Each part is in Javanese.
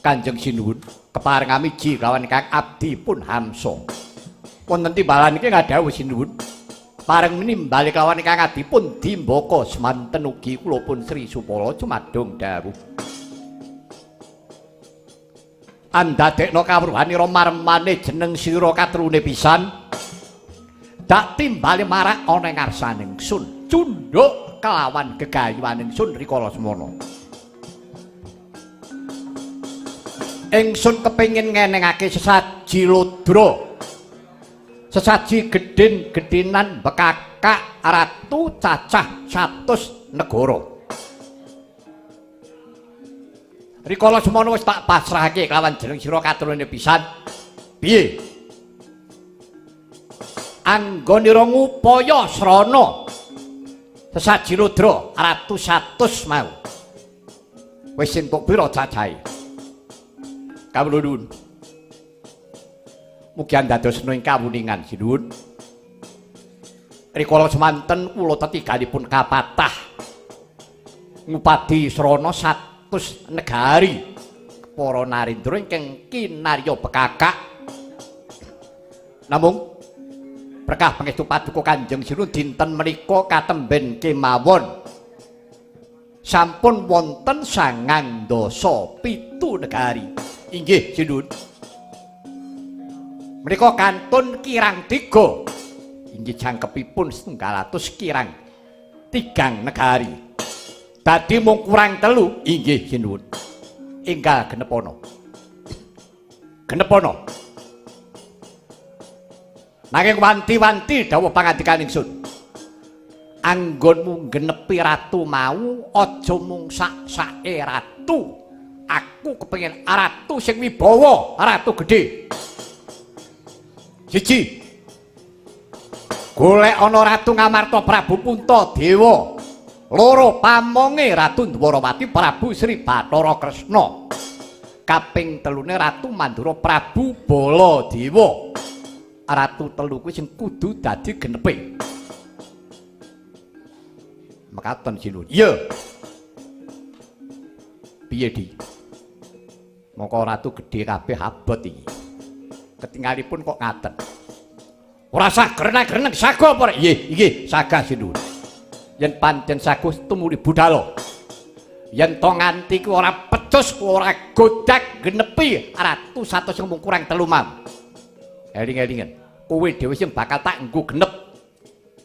Kanjeng Sinuwun kepareng amiji kelawan Kang abdi pun hamsa. Wonten timbalan iki ngadhawuh Sinuwun. Pareng nimbali kelawan Kang abdi pun dimbaka semanten ugi kula pun Sri Supala cumadung dawuh. Andadekna kawruhanira marmane jeneng sira katrune pisan. Dak timbali marak ana ing ngarsaning sun, cundhuk kelawan gegayuhaning sun rikala semana. Ingsun kepengin ngenengake sesaji ludra, sesaji gedhin-gedhinan bekakak ratu cacah 100 negara. Rikala semana wis tak pasrahake kelawan jeneng sira katrune pisan. Piye? Anggonira ngupaya srana sesaji ludra ratu 100 mau. Wis entuk pira cacahe? Kawula nuwun. Mugi andadosna ing kawuningan sinuwun. Rikala semanten kula tetiganipun kapatah ngupadi srana 100 negari para narendra ingkang kinarya bekakak. Namung berkah pangestu paduka Kanjeng Sinuwun dinten menika katemben kemawon sampun wonten 97 negari. Inggih Sinuwun. Menika kantun kirang 3. Inggih jangkepipun 900 kirang 3 negari. Dadi mung kurang 3. Inggih Sinuwun. Enggal genepono. Genepono. Nanging wanti-wanti dawuh pangandikan ingsun. Anggonmu genepi ratu mau aja mung sak-sake ratu. Aku kepengin ratu sing wibawa, ratu gedhe. Siji. Golek ana ratu Ngamarta Prabu Puntadewa. Loro, pamonge Ratu Dwarawati Prabu Sri Bathara Kresna. Kaping telune Ratu Mandura Prabu Baladewa. Ratu telu kuwi sing kudu dadi genepe. Mekaten Sinuwun. Iya. Piye, Di? Mongko ratu gedhe kabeh abot iki. Ketingalipun kok ngaten. Ora sah greneng-greneng sago apa rek? Nggih, nggih, sagah Sinuwun. Yen pancen sago tumuli budala. Yen to nganti ku ora pecus, ora godak genepi ratu 100 mung kurang 3 mam. Eling-elingen, kowe dhewe sing bakal tak nggo genep.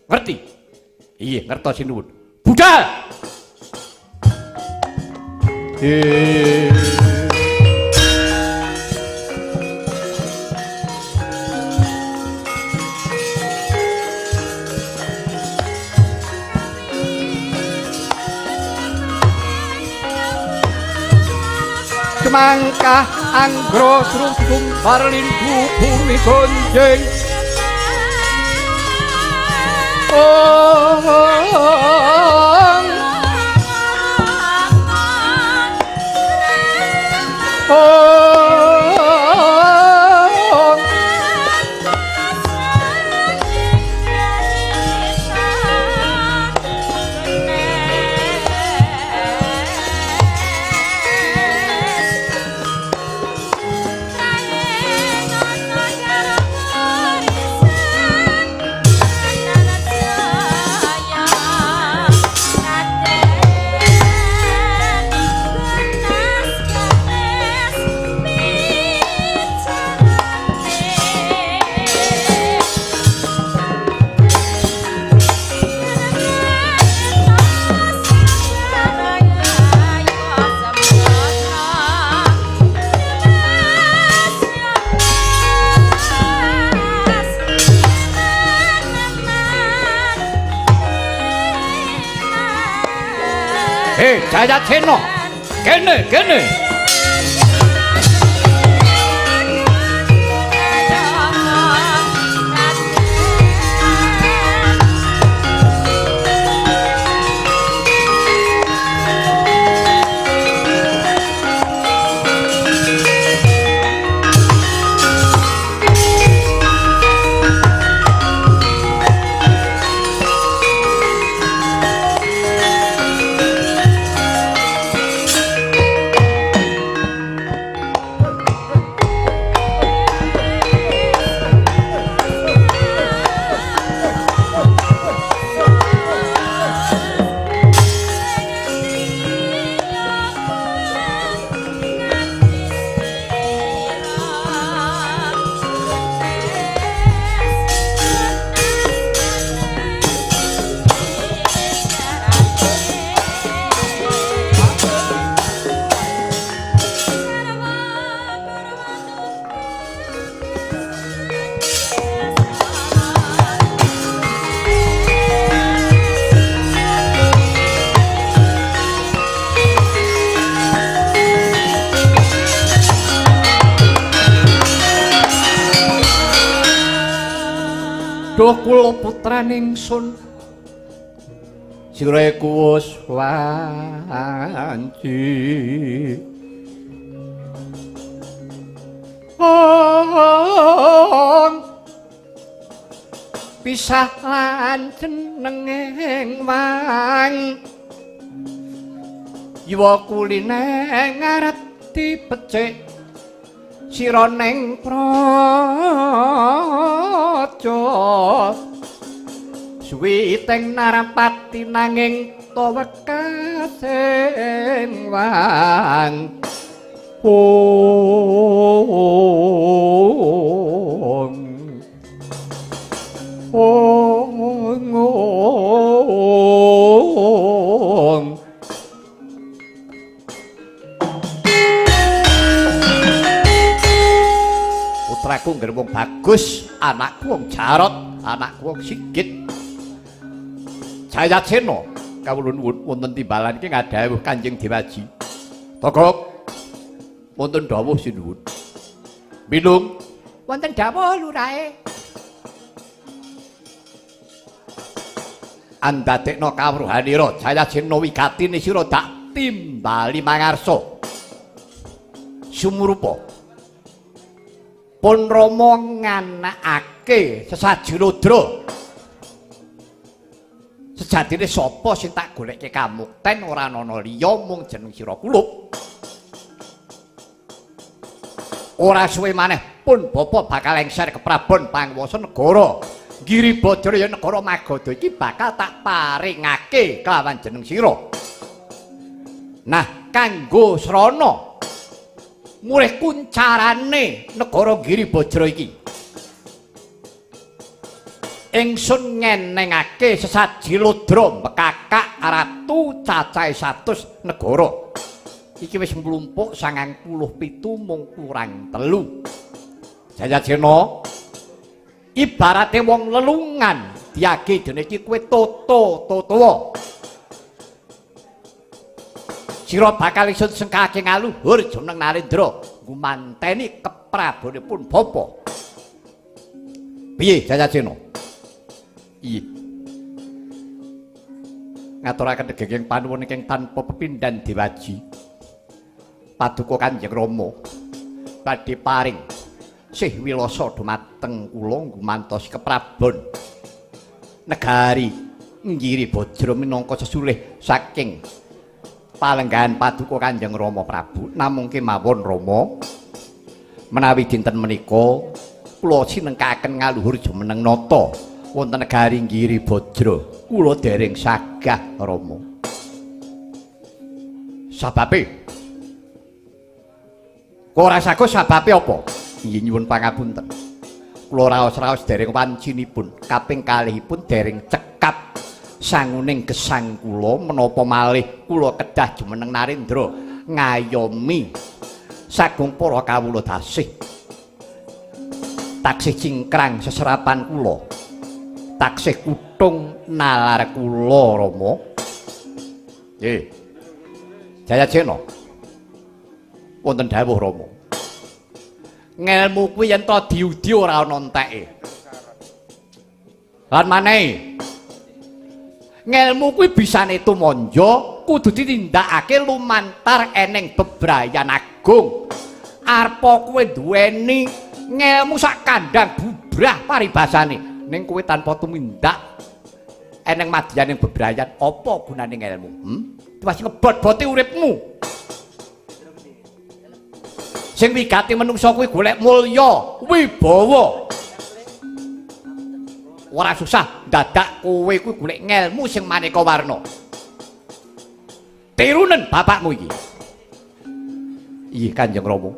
Ngerti? Iya, ngertos Sinuwun. Budal! Mangkah anggro srungsum parlindu bumi gonjeng. Oh, oh, Hei, Jayasena. Kene, kene. Duh kula putrane ingsun sira iku wis wanci. Pisah lan jenenging wang yuwa kuline ngarep dipecik sira ning praja suwiteng narapati nanging ta wekasing wang. Ong ong ong. Putraku ngger wong bagus, anakku wong Jarot, anakku wong Sigit. Jayasena kawula nuwun wonten timbalan iki ngadhawuh Kanjeng Dewaji. Togok wonten dawuh sinuwun. Minung wonten dawuh lurahe. Andadekna kawruhanira Jayasena wigatine sira dak timbali mangarsa. Sumurupa pun Rama nganakake sesaji ludra. Sejatine sapa sing tak goleke kamukten ora ana liya mung jeneng sira kulup. Ora suwe maneh pun bapa bakal lengser keprabon panguwasa negara Giribajra ya negara Magadha iki bakal tak paringake kelawan jeneng sira. Nah, kanggo srana murih kuncarane negara Giribajra iki, ingsun ngenengake sesaji ludra mbekakak ratu cacahe 100 negara. Iki wis mlumpuk 97 mung kurang 3. Jayasena ibarate wong lelungan diage dene iki kowe toto-totowa. Sira bakal ingsun sengkake ngaluhur jumeneng Narendra ngumanteni keprabonipun bapa. Piye Jayasena? Iya. Ngaturaken gegeng panuwun ingkang tanpa pepindhan Dewaji. Paduka Kanjeng Rama badhe paring sih wilasa dumateng kula nggumantos keprabon negari Giribajra minangka sesulih saking palenggahan paduka Kanjeng Rama Prabu. Namung kemawon Rama, menawi dinten menika kula sinengkaken ngaluhur jumeneng nata wonten negari Giribajra, kula dereng sagah Rama. Sababe ora sago sababe apa? Inggih nyuwun pangapunten. Kula raos-raos dereng wancinipun, kaping kalihipun dereng cekap sanguning gesang kula menapa malih kula kedah jumeneng Narendra ngayomi sagung para kawula dasih. Taksih cingkrang seserapan kula. Taksih kutung nalar kula Rama. Nggih. Jayasena. Wonten dawuh Rama. Ngelmu kuwi yen to diudi ora ana enteke. Lan manehi ngelmu kuwi bisane tumanja kudu ditindakake lumantar eneng bebrayan agung. Arpa kowe duweni ngelmu sak kandhang bubrah paribasane, ning kowe tanpa tumindak eneng madyaning bebrayan, apa gunane ngelmu? Pasti ngebot-bote uripmu. Sing wigati menungsa kuwi golek mulya, wibawa. Ora susah dadak kowe kuwi golek ngelmu sing maneka warna. Tirunen bapakmu iki. Iya Kanjeng Rama.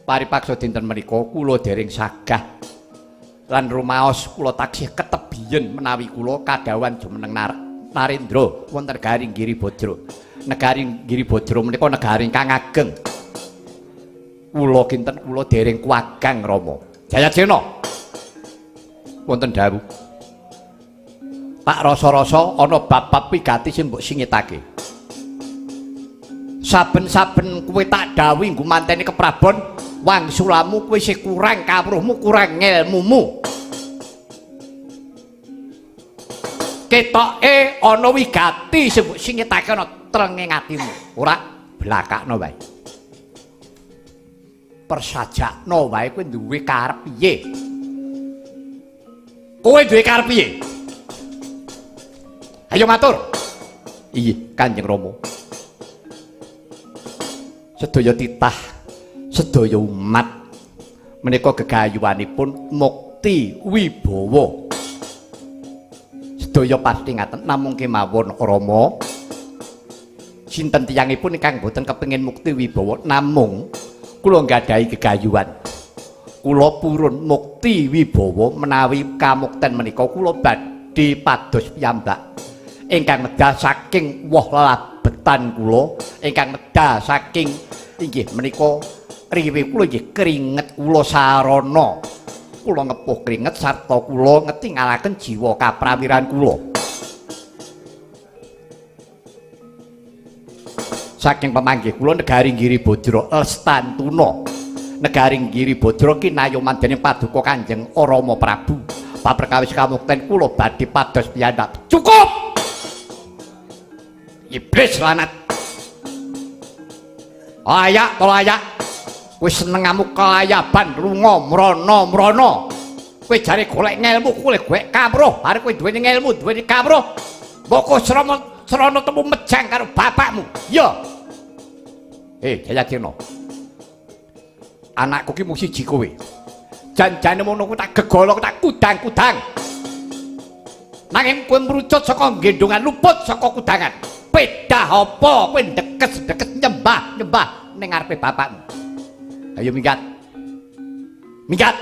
Paripaksa dinten menika kula dereng sagah lan rumaos kula taksih ketebiyen menawi kula kadhawuhan jumeneng Narendra wonten negari Giribajra. Negari Giribajra menika negari ingkang ageng. Kula kinten kula dereng kuwagang Rama. Jayasena. Wonten dawuh. Tak rasa-rasa ana bab-bab wigati sing mbok singitake. Saben-saben kowe tak dawuhi nggo manteni keprabon, wangsulamu kowe isih kurang kawruhmu, kurang ngelmumu. Ketoke ana wigati sing mbok singitake ana trenging atimu. Ora blakakno wae. Persajakno wae kowe duwe karep piye? Kowe duwe karep piye? Ayo matur. Iya, Kanjeng Rama. Sedaya titah, sedaya umat menika gegayuhanipun mukti wibawa. Sedaya pasti ngaten, namung kemawon Rama. Sinten tiyangipun ingkang boten kepengin mukti wibawa, namung kula nggadahi gegayuhan. Kula purun mukti wibawa menawi kamukten menika kula badhe pados piyambak ingkang medal saking woh labetan kula, ingkang medal saking inggih menika riwi kula inggih keringet kula sarana. Kula ngepuh keringet sarta kula ngetingalaken jiwa kaprawiran kula. Saking pemanggih kula negari Giribadra Lestantuna. Negari Giribadra kinayoman dening Paduka Kanjeng Rama Prabu. Paperkawis kamukten kula badhe pados piyambak. Cukup. Iblis lanat. Ayak to ayak. Kowe seneng ngamuk kelayaban lunga mrana-mrana. Kowe jare golek ngelmu, kowe golek kawruh. Arep kowe duweni ngelmu, duweni kawruh. Mbok kok srana temu mejang karo bapakmu. Ya. Jayadirna. Anakku ki mung siji kowe. Janjane ngono kuwi tak gegolok, tak kudang-kudang. Nanging kowe mrucut saka gendongan, luput saka kudangan. Pedah apa kowe ndekes-ndekes nyembah-nyembah ning ngarepe bapakmu. Ayo minggat. Minggat.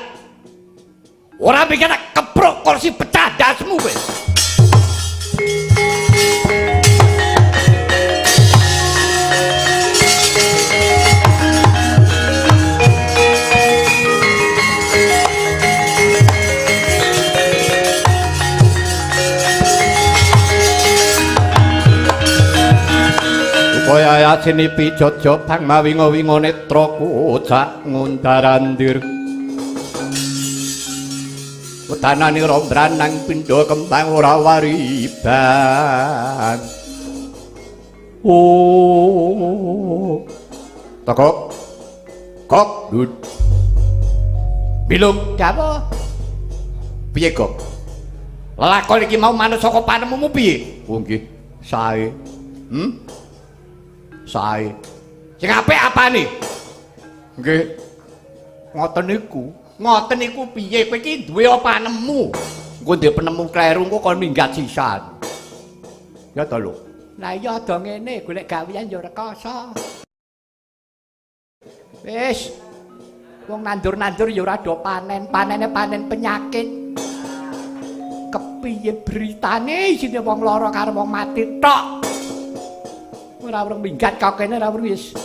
Ora minggat tak keprok kursi pecah dasmu kowe. Upaya yasini pijojo bang mawingo-wingo netra kocak ngundarandir. Wedanane rombranang pindha kembang ora wariban. Oh. Tekok. Kok dud. Bilung dawuh. Piye, Gok? Lelakon iki mau manut saka panemumu piye? Oh nggih, sae. Sae. Sing apik apane? Nggih. Ngoten niku. Ngoten niku piye? Kowe iki duwe apa panemu? Engko duwe penemu kleru engko kon minggat sisan. Ya ta lho. Lah iya do ngene, golek gawean ya rekoso. Wis. Wong nandur-nandur ya ora do panen, panene panen penyakit. Kepiye beritane isine wong lara karo wong mati tok. Ora urung minggat kok kene ora urung wis.